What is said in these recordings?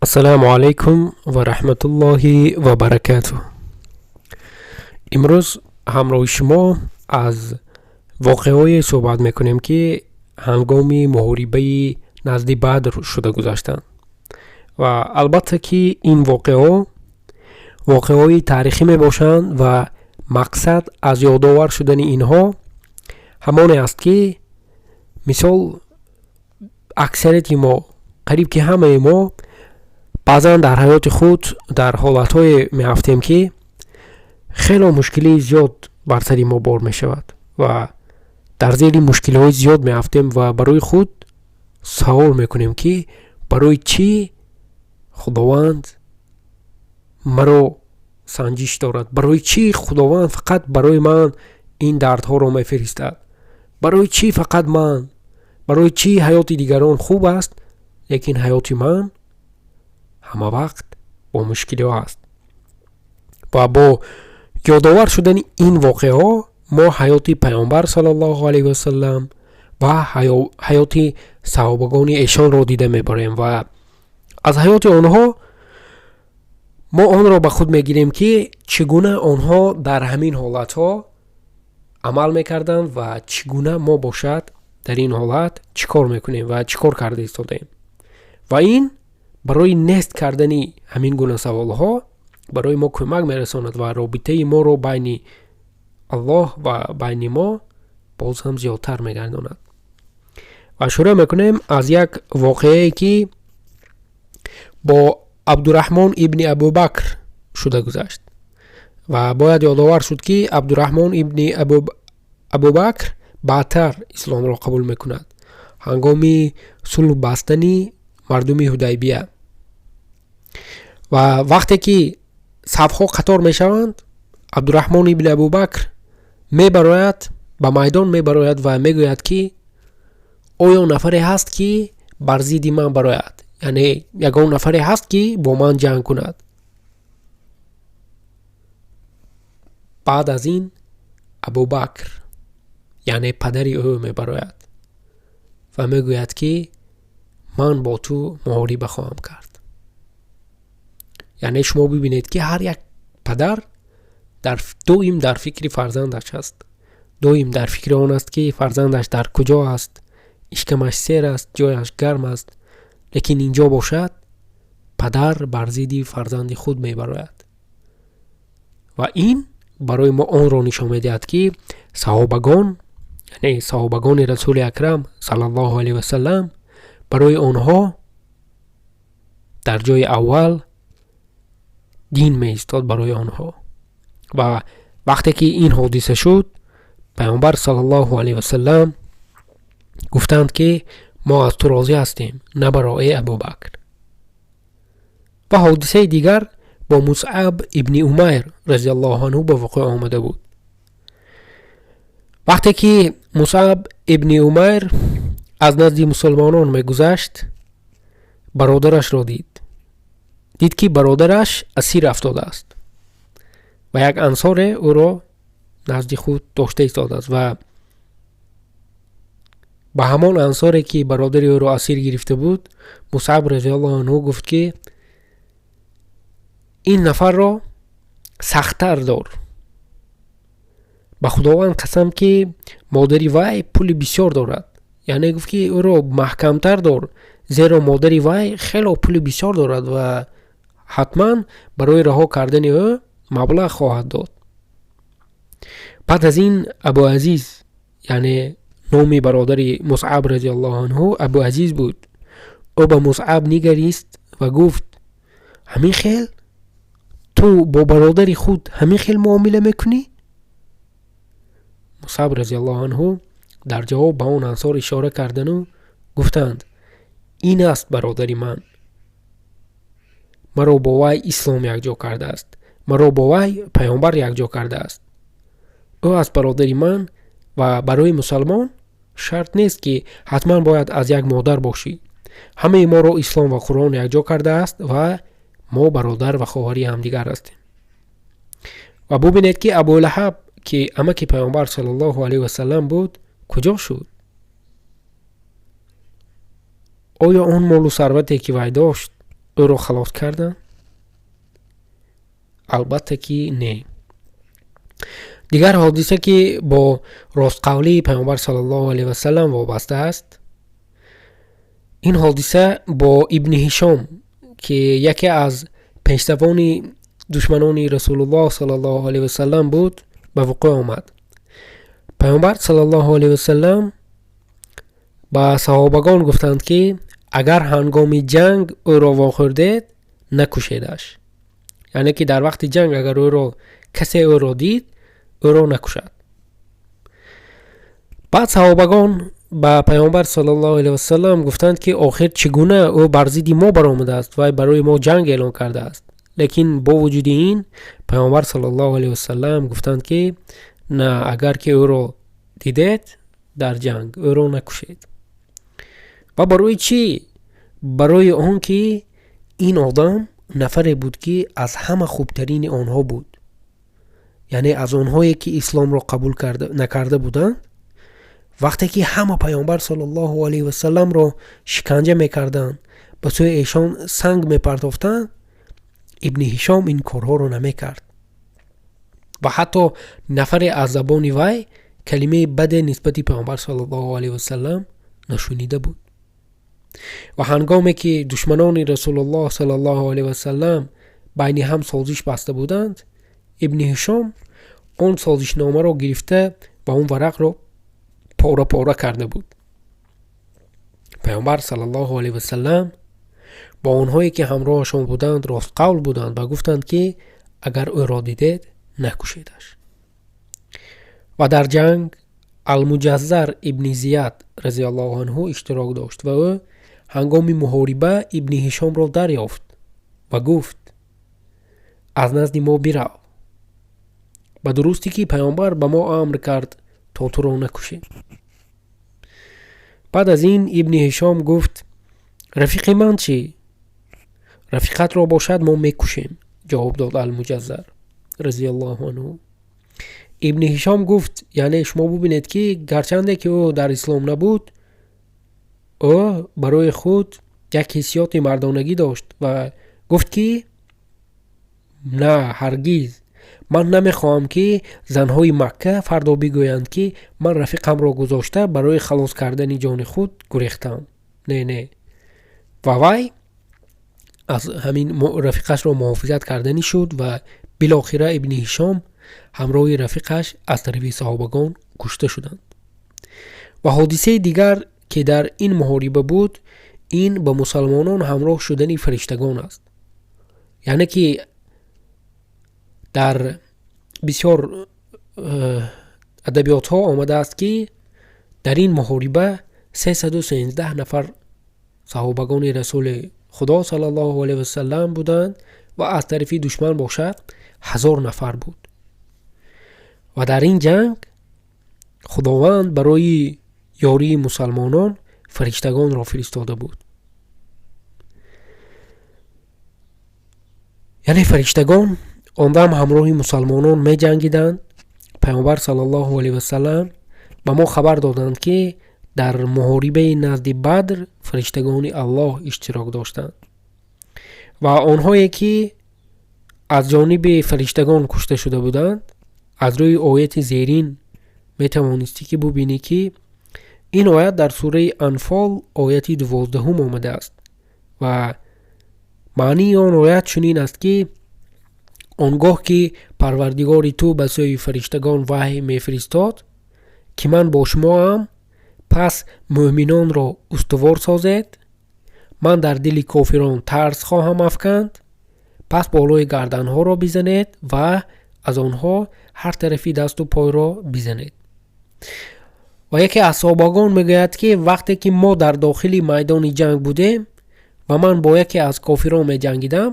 Ассалому алайкум ва раҳматуллоҳи ва баракатуҳ. Имрӯз ҳамроҳи шумо аз воқеаҳое суҳбат мекунем, ки ҳангоми муҳорибаи назди Бадр шуда гузаштанд. Ва албатта ки ин воқеаҳо воқеаҳои таърихӣ мебошанд ва мақсад аз ёдовар шудани инҳо ҳамоне аст, ки мисол аксарияти мо, қариб ки ҳамаи мо баъзан дар ҳаёти худ дар ҳолатҳое меафтем, ки хело мушкилии зиёд бар сари мо бор мешавад ва дар зери мушкилиҳои зиёд меафтем ва барои худ савол мекунем, ки барои чӣ Худованд маро санҷиш дорад, барои чӣ Худованд фақат барои ман ин дардҳоро мефиристад, барои чӣ фақат ман, барои чӣ ҳаёти дигарон хуб аст, лекин ҳаёти ман ҳама вақт бо мушкилиҳо аст. Ва бо ёдовар шудани ин воқеаҳо мо ҳаёти Паёмбар саллаллоҳу алайҳи васаллам ва ҳаёти саҳобагони эшонро дида мебарем ва аз ҳаёти онҳо мо онро ба худ мегирем, ки чӣ гуна онҳо дар ҳамин ҳолатҳо амал мекарданд ва чӣ гуна мо бошад дар ин ҳолат чӣ кор мекунем ва чӣ кор карда истодаем. Ва ин барои нест кардани ҳамин гуна саволҳо барои мо кӯмак мерасонад ва робитаи моро байни Аллоҳ ва байни мо боз ҳам зиёдтар мегардонад. Ва шурӯъ мекунем аз як воқеае, ки бо Абдураҳмон ибни Абубакр шуда гузашт. Ва бояд ёдовар шуд, ки Абдураҳмон ибни Абубакр баъдтар исломро қабул мекунад, ҳангоми сулҳ бастани мардуми Ҳудайбия. Ва вақте ки сафҳо қатор мешаванд, Абдураҳмон ибни Абубакр мебарояд, ба майдон мебарояд ва мегӯяд, ки оё нафаре ҳаст, ки бар зидди ман барояд, яъне ягон нафаре ҳаст, ки бо ман ҷанг кунад. Баъд аз ин Абубакр, яъне падари ӯ, мебарояд ва мегӯяд, ки ман бо ту муҳориба хоҳам кард. Яъне шумо бибинед, ки ҳар як падар доим дар фикри фарзандаш аст, доим дар фикри он аст, ки фарзандаш дар куҷо аст, ишкамаш сер аст, ҷояш гарм аст. Лекин инҷо бошад падар бар зидди фарзанди худ мебарояд. Ва ин барои мо онро нишон медиҳад, ки саҳобагон, яъне саҳобагони Расули Акрам саллаллоҳу алайҳи васаллам, барои онҳо дар ҷои аввал дин меистод барои онҳо. Ва вақте ки ин ҳодиса шуд, Паёмбар саллаллоҳу алайҳи васаллам гуфтанд, ки мо аз ту розӣ ҳастем, набаро, эй Абубакр. Ва ҳодисаи дигар бо Мусъаб ибни Умайр разиаллоҳу анҳу ба вуқӯъ омада буд. Вақте ки Мусъаб ибни Умайр аз назди мусулмонон мегузашт, бародарашро дид. Дид, ки бародараш асир афтодааст ва як ансоре ӯро назди худ дошта истодааст. Ва ба ҳамон ансоре, ки бародари ӯро асир гирифта буд, Мусъаб разиаллоҳу анҳу гуфт, ки ин нафарро сахттар дор, ба Худованд қасам, ки модари вай пули бисёр дорад. Яъне гуфт, ки ӯро маҳкамтар дор, зеро модари вай хело пули бисёр дорад ва ҳатман барои раҳо кардани ӯ маблағ хоҳад дод. Баъд аз ин Абуазиз, яъне номи бародари Мусъаб разиаллоҳу анҳу Абуазиз буд, ӯ ба Мусъаб нигарист ва гуфт: ҳамин хел ту бо бародари худ ҳамин хел муомила мекунӣ? Мусъаб разиаллоҳу анҳу дар ҷавоб ба он ансор ишора кардану гуфтанд: ин аст бародари ман, маро бо вай ислом якҷо кардааст, маро бо вай паёмбар якҷо кардааст, ӯ аст бародари ман. Ва барои мусалмон шарт нест, ки ҳатман бояд аз як модар бошӣ. Ҳамаи моро ислом ва Қуръон якҷо кардааст ва мо бародар ва хоҳари ҳамдигар ҳастем. Ва бубинед, ки Абулаҳаб, ки амаки Паёмбар саллаллоҳу алайҳи васаллам буд, куҷо шуд? Оё он молу сарвате, ки вай дошт, Ӯро халос карданд? Албатта ки не. Дигар ҳодиса, ки бо ростқавлии Паёмбар саллаллоҳу алайҳи васалам вобаста аст, ин ҳодиса бо Ибни Ҳишом, ки яке аз пешсафони душманони Расулуллоҳ саллаллоҳу алайҳи васалам буд, ба вуқӯъ омад. Паёмбар саллаллоҳу алайҳи васалам ба саҳобагон гуфтанд, ки агар ҳангоми ҷанг ӯро вохӯрдед, накушедаш. Яъне ки дар вақти ҷанг агар ӯро касе ӯро дид, ӯро накушад. Баъд саҳобагон ба Паёмбар саллаллоҳу алайҳи васалам гуфтанд, ки охир чӣ гуна ӯ бар зидди мо баромадааст ва барои мо ҷанг эълон кардааст? Лекин бо вуҷуди ин Паёмбар саллаллоҳу алайҳи васалам гуфтанд, ки на, агар ки ӯро дидед дар ҷанг, ӯро накушед. Ва барои чӣ? Барои он ки ин одам нафаре буд, ки аз ҳама хубтарини онҳо буд, яъне аз онҳое ки исломро қабул накарда буданд. Вақте ки ҳама Паёмбар саллаллоҳу алайҳи васалламро шиканҷа мекарданд, ба сӯи эшон санг мепартофтанд, Ибни Ҳишом ин корҳоро намекард ва ҳатто нафаре аз забони вай калимаи баде нисбати Паёмбар саллаллоҳу алайҳи васаллам нашунида буд. Ва ҳангоме ки душманони Расулуллоҳ саллаллоҳу алайҳи васаллам байни ҳам созиш баста буданд, Ибни Ҳишом он созишномаро гирифта ва он варақро пора пора карда буд. Паёмбар саллаллоҳу алайҳи васаллам бо онҳое ки ҳамроҳашон буданд ростқавл буданд ва гуфтанд, ки агар ӯро дидед, накушедаш. Ва дар ҷанг Алмуҷаззар ибни Зияд разиаллоҳу анҳу иштирок дошт ва ӯ ҳангоми муҳориба Ибни Ҳишомро дарёфт ва гуфт: «Аз назди мо бирав, ба дурустӣ ки Паёмбар ба мо амр кард то туро накушем». Баъд аз ин Ибни Ҳишом гуфт: «Рафиқи ман чӣ?» «Рафиқатро бошад мо мекушем», ҷавоб дод Алмуҷаззар разиаллоҳу анҳу. Ибни Ҳишом гуфт, яъне шумо бубинед, ки гарчанде ки ӯ дар ислом набуд, ӯ барои худ як ҳиссиёти мардонагӣ дошт ва гуфт, ки на, ҳаргиз ман намехоҳам, ки занҳои Макка фардо бигӯянд, ки ман рафиқамро гузошта барои халос кардани ҷони худ гурехтам. Не, не. Ва вай аз ҳамин рафиқашро муҳофизат карданӣ шуд ва билохира Ибни Ҳишом ҳамроҳи рафиқаш аз тарафи саҳобагон кушта шуданд. Ва ҳодисаи дигар, ки дар ин муҳориба буд, ин ба мусалмонон ҳамроҳ шудани фариштагон аст. Яъне ки дар бисёр адабиётҳо омадааст, ки дар ин муҳориба 313 нафар саҳобагони Расули Худо саллаллоҳу алайҳи васалам буданд ва аз тарафи душман бошад 1000 нафар буд. Ва дар ин ҷанг Худованд барои ёрии мусалмонон фариштагонро фиристода буд. Яъне фариштагон он дам ҳамроҳи мусалмонон меҷангиданд. Паёмбар саллаллоҳу алайҳи васалам ба мо хабар доданд, ки дар муҳорибаи назди Бадр фариштагони Аллоҳ иштирок доштанд ва онҳое ки аз ҷониби фариштагон кушта шуда буданд, аз рӯи ояти зерин метавонистӣ ки бубинӣ, ки ин оят дар сураи Анфол, ояти 12-ум омадааст ва маънии он оят чунин аст, ки он гоҳ ки Парвардигори ту ба сӯи фариштагон ваҳй мефиристод, ки ман бо шумоам, пас мӯъминонро устувор созед, ман дар дили кофирон тарс хоҳам афканд, пас болои гарданҳоро бизанед ва аз онҳо ҳар тарафи дасту пойро бизанед. Ва яке аз саҳобагон мегӯяд, ки вақте ки мо дар дохили майдони ҷанг будем ва ман бо яке аз кофирон меҷангидам,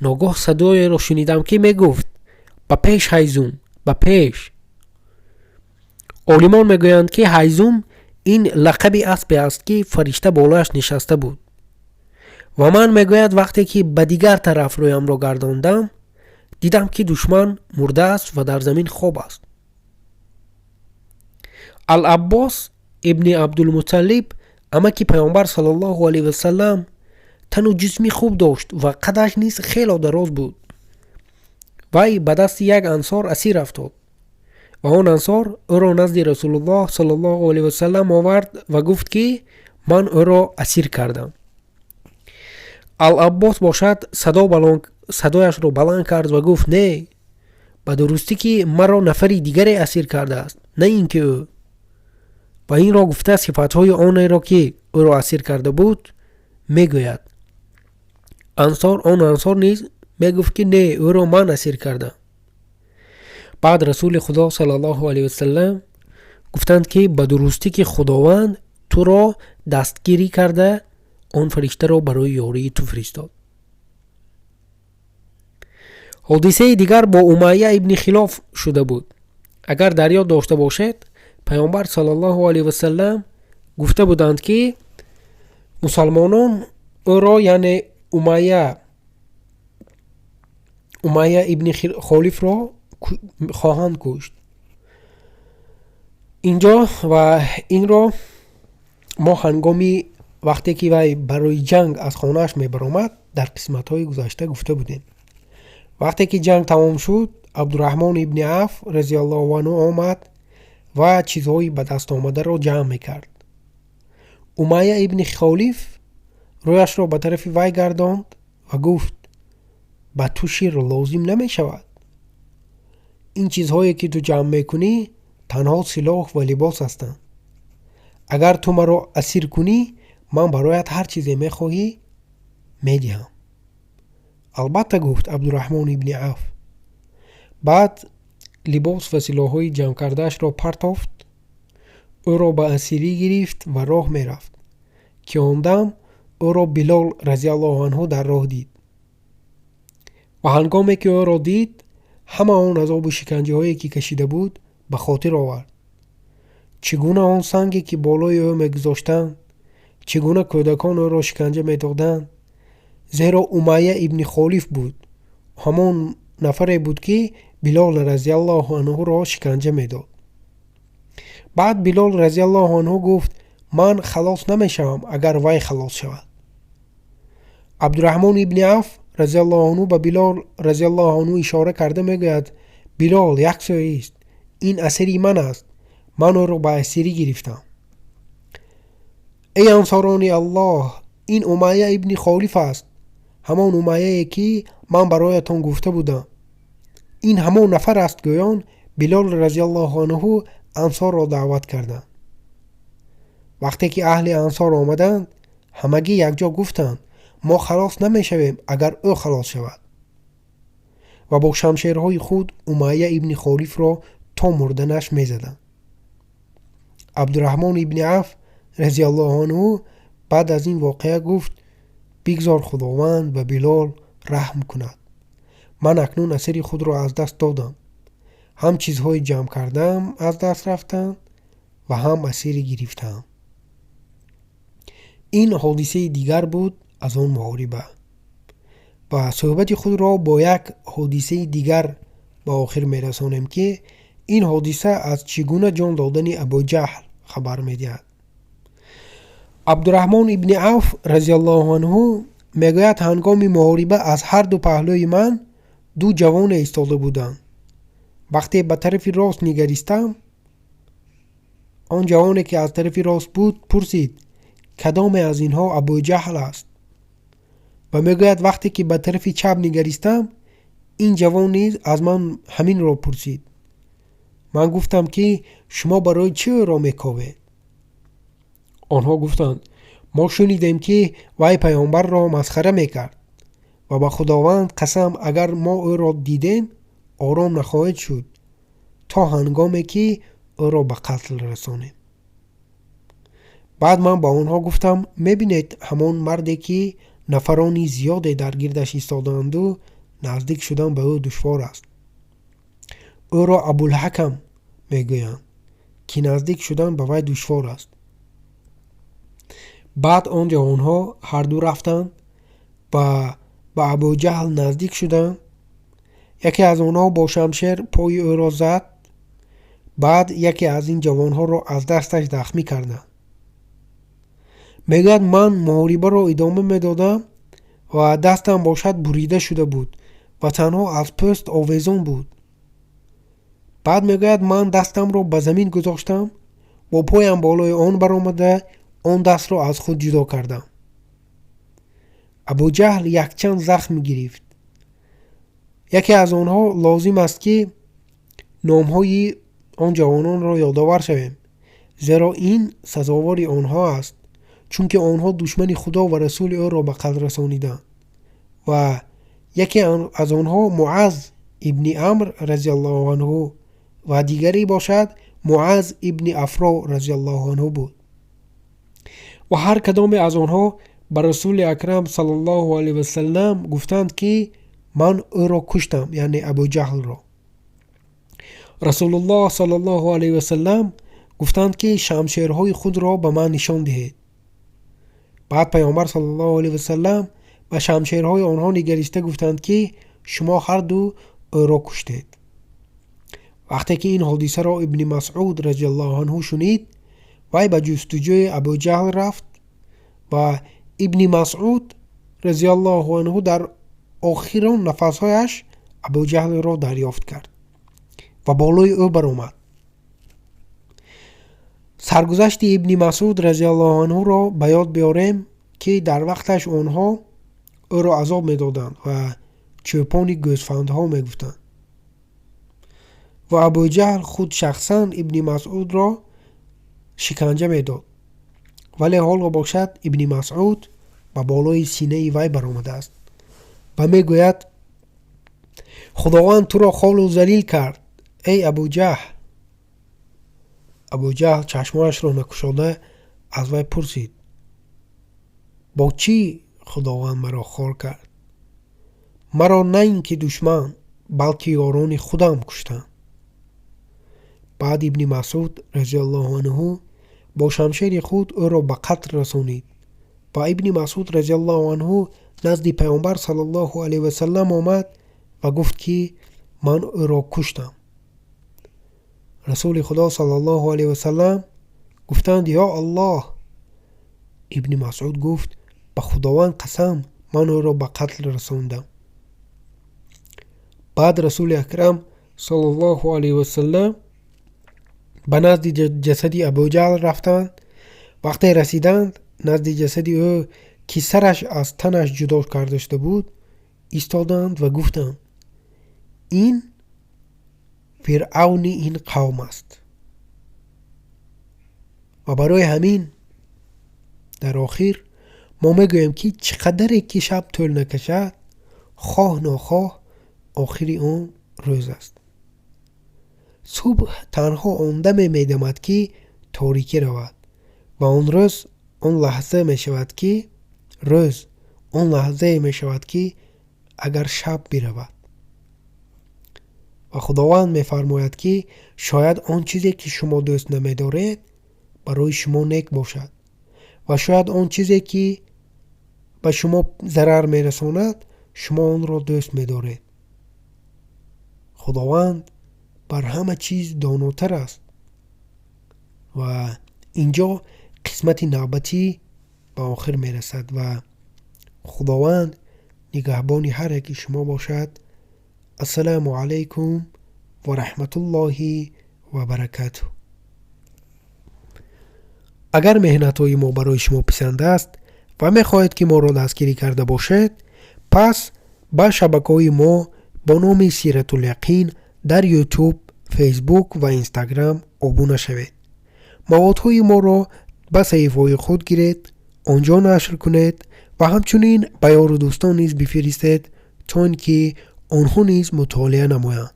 ногоҳ садоеро шунидам, ки мегуфт: «Ба пеш, Ҳайзум, ба пеш!» Олимон мегӯянд, ки Ҳайзум ин лақаби аспе аст, ки фаришта болояш нишаста буд. Ва ман, мегӯяд, вақте ки ба дигар тараф рӯямро гардондам, дидам, ки душман мурдааст ва дар замин хоб аст. Ал-Аббос ибни Абдулмуталлиб, амаки Паёмбар саллаллоҳу алайҳи васалам, Тану ҷисми хуб дошт ва қадаш низ хело дароз буд. Вай ба дасти як ансор асир афтод ва он ансор ӯро назди Расулуллоҳ саллаллоҳу алайҳи васаллам овард ва гуфт, ки ман ӯро асир кардам. Ал-Аббос бошад, садояшро баланд кард ва гуфт: «Не, ба дурустӣ, ки маро нафари дигаре асир кардааст, на ин ки ӯ». Ва инро гуфта, сифатҳои онеро, ки ӯро асир карда буд, мегӯяд. Ансор, он ансор низ мегуфт, ки не, ӯро ман асир кардам. Баъд Расули Худо саллаллоҳу алайҳи васаллам гуфтанд, ки ба дурустӣ, ки Худованд туро дастгирӣ карда, он фариштаро барои ёрии ту фиристод. Ҳодисаи дигар бо Умайя ибни Хилоф шуда буд. Агар дар ёд дошта бошед, Паёмбар саллаллоҳу алайҳи васаллам гуфта буданд, ки мусалмонон ӯро, яъне Умайя ибни Холифро хоҳанд кушт инҷо. Ва инро мо ҳангоми вақте ки вай барои ҷанг аз хонааш мебаромад, дар қисматҳои гузашта гуфта будем. Вақте ки ҷанг тамом шуд, Абдураҳмон ибни Аф разиаллоҳу анҳу омад ва чизҳои ба даст омадаро ҷамъ мекард. Умайя ибни Холиф рӯяшро ба тарафи вай гардонд ва гуфт: «Ба ту шир лозим намешавад. Ин чизҳое, ки ту ҷамъ мекунӣ, танҳо силоҳ ва либос ҳастанд. Агар ту маро асир кунӣ, ман бароят ҳар чизе мехоҳӣ, медиҳам». «Албатта», гуфт Абдураҳмон ибни Аф. Баъд либос ва силоҳҳои ҷамъкардаашро партофт, ӯро ба асирӣ гирифт ва роҳ мерафт, ки он дам ӯро Билол разиаллоҳу анҳу дар роҳ дид. Ва ҳангоме ки ӯро дид, ҳама он азобу шиканҷаҳое, ки кашида буд, ба хотир овард: чӣ гуна он санге, ки болои ӯ мегузоштанд, чӣ гуна кӯдакон ӯро шиканҷа медоданд, зеро Умайя ибни Холиф буд, ҳамон нафаре буд, ки Билол разиаллоҳу анҳуро шиканҷа медод. Баъд Билол разиаллоҳу анҳу гуфт: «Ман халос намешавам, агар вай халос шавад». Абдураҳмон ибни Аф разиаллоҳу анҳу ба Билол разиаллоҳу анҳу ишора карда мегӯяд: «Билол, як сӯ ист, ин асири ман аст, ман ӯро ба асирӣ гирифтам. Эй ансорони Аллоҳ, ин Умайя ибни Холиф аст, ҳамон Умайяе, ки ман бароятон гуфта будам. Ин ҳамон нафар аст», гӯён Билол разиаллоҳу анҳу ансорро даъват карданд. Вақте ки аҳли ансор омаданд, ҳамагӣ якҷо гуфтанд: «Мо халос намешавем, агар ӯ халос шавад». Ва бо шамшерҳои худ Умайя ибни Холифро то мурданаш мезаданд. Абдураҳмон ибни Аф разиаллоҳу анҳу баъд аз ин воқеа гуфт: «Бигзор Худованд ба Билол раҳм кунад. Ман акнун асири худро аз даст додам. Ҳам чизҳои ҷамъ кардаам аз даст рафтанд ва ҳам асири гирифтаам». Ин ҳодисаи дигар буд аз он муҳориба. Ва суҳбати худро бо як ҳодисаи дигар ба охир мерасонем, ки ин ҳодиса аз чӣ гуна ҷон додани Абуҷаҳл хабар медиҳад. Абдураҳмон ибни Авф разиаллоҳу анҳу мегӯяд: «Ҳангоми муҳориба аз ҳар ду паҳлӯи ман ду ҷавоне истода буданд. Вақте ба тарафи рост нигаристам, он ҷавоне, ки аз тарафи рост буд, пурсид: кадоме аз инҳо Абуҷаҳл аст? Ва мегӯяд, вақте ки ба тарафи чап нигаристам, ин ҷавон низ аз ман ҳаминро пурсид. Ман гуфтам, ки шумо барои чӣ ӯро мековед? Онҳо гуфтанд: мо шунидем, ки вай паёмбарро масхара мекард ва ба Худованд қасам, агар мо ӯро дидем, ором нахоҳед шуд, то ҳангоме ки ӯро ба қатл расонем. Баъд ман ба онҳо гуфтам: мебинед, ҳамон марде, ки нафарони зиёде дар гирдаш истодаанду наздик шудан ба ӯ душвор аст, ӯро Абулҳакам мегӯянд, ки наздик шудан ба вай душвор аст». Баъд он ҷавонҳо ҳарду рафтанд ва ба Абуҷаҳл наздик шуданд. Яке аз онҳо бо шамшер пои ӯро зад. Баъд яке аз ин ҷавонҳоро аз дасташ захмӣ карданд. Мегӯяд, ман муҳорибаро идома медодам. Ва дастам бошад бурида шуда буд ва танҳо аз пӯст овезон буд. Баъд мегӯяд, ман дастамро ба замин гузоштам, бо поям болои он баромада, он дастро аз худ ҷудо кардам. Абуҷаҳл якчанд захм гирифт. Яке аз онҳо лозим аст, ки номҳои он ҷавононро ёдовар шавем, зеро ин сазовори онҳо аст, чунки онҳо душмани Худо ва расули ӯро ба қатл расониданд. Ва яке аз онҳо Муаз ибни Амр разиаллоҳу анҳу ва дигаре бошад Муаз ибни Афро разиаллоҳу анҳу буд. Ва ҳар кадоме аз онҳо ба Расули Акрам саллаллоҳу алайҳи васаллам гуфтанд, ки ман ӯро куштам, яъне Абуҷаҳлро. Расулуллоҳ саллаллоҳу алайҳи васаллам гуфтанд, ки шамшерҳои худро ба ман нишон диҳед. Баъд Паёмбар саллаллоҳу алайҳи васаллам ба шамшерҳои онҳо нигариста гуфтанд, ки шумо ҳарду ӯро куштед. Вақте ки ин ҳодисаро Ибни Масъуд разиаллоҳу анҳу шунид, вай ба ҷустуҷӯи Абуҷаҳл рафт ва Ибни Масъуд разиаллоҳу анҳу дар охирон нафасҳояш Абуҷаҳлро дарёфт кард ва болои ӯ баромад. Саргузашти Ибни Масъуд разиаллоҳу анҳуро ба ёд биёрем, ки дар вақташ онҳо ӯро азоб медоданд ва чӯпони гӯсфандҳо мегуфтанд. Ва Абуҷаҳл худ шахсан Ибни Масъудро шиканҷа медод, вале ҳоло бошад Ибни Масъуд ба болои синаи вай баромадааст ва мегӯяд: «Худованд туро холу залил кард, эй Абуҷаҳл.» Абуҷаҳл чашмояшро накушода аз вай пурсид: «Бо чӣ Худованд маро хор кард? Маро на ин ки душман, балки ёрони худам куштанд.» Баъд Ибни Масъуд разиаллоҳу анҳу бо шамшери худ ӯро ба қатл расонид ва Ибни Масъуд разиаллоҳу анҳу назди Паёмбар саллаллоҳу алайҳи васаллам омад ва гуфт, ки ман ӯро куштам. Расули Худо саллаллоҳу алайҳи васаллам гуфтанд: «Ё Аллоҳ!» Ибни Масъуд гуфт: «Ба Худованд қасам, ман ӯро ба қатл расондам.» Баъд Расули Акрам саллаллоҳу алайҳи васаллам ба назди ҷасади Абуҷаҳл рафтанд. Вақте расиданд, назди ҷасади ӯ, ки сараш аз танаш ҷудо карда шуда буд, истоданд ва гуфтанд: «Ин фиръавни ин қавм аст.» Ва барои ҳамин дар охир мо мегӯем, ки чӣ қадаре ки шаб тӯл накашад, хоҳ нохоҳ охири он рӯз аст. Субҳ танҳо он даме медамад, ки торикӣ равад, ва он рӯз он лаҳза мешавад, ки рӯз он лаҳзае мешавад, ки агар шаб биравад. Ва Худованд мефармояд, ки шояд он чизе, ки шумо дӯст намедоред, барои шумо нек бошад, ва шояд он чизе, ки ба шумо зарар мерасонад, шумо онро дӯст медоред. Худованд бар ҳама чиз донотар аст. Ва инҷо қисмати навбатӣ ба охир мерасад ва Худованд нигаҳбони ҳар яки шумо бошад. Ассалому алайкум ва раҳматуллоҳи ва баракатуҳ. Агар меҳнатҳои мо барои шумо писанд аст ва мехоҳед, ки моро дастгирӣ карда бошед, пас ба шабакаҳои мо бо номи Сиратуляқин дар Ютуб, Фейсбук ва Инстаграм обуна шавед, маводҳои моро ба саҳифаҳои худ гиред, он ҷо нашр кунед ва ҳамчунин ба ёру дӯстон низ бифиристед, то ин ки онҳо низ мутолиа намоянд.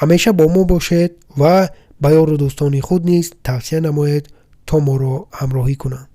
Ҳамеша бо мо бошед ва ба ёру дӯстони худ низ тавсия намоед, то моро ҳамроҳӣ кунанд.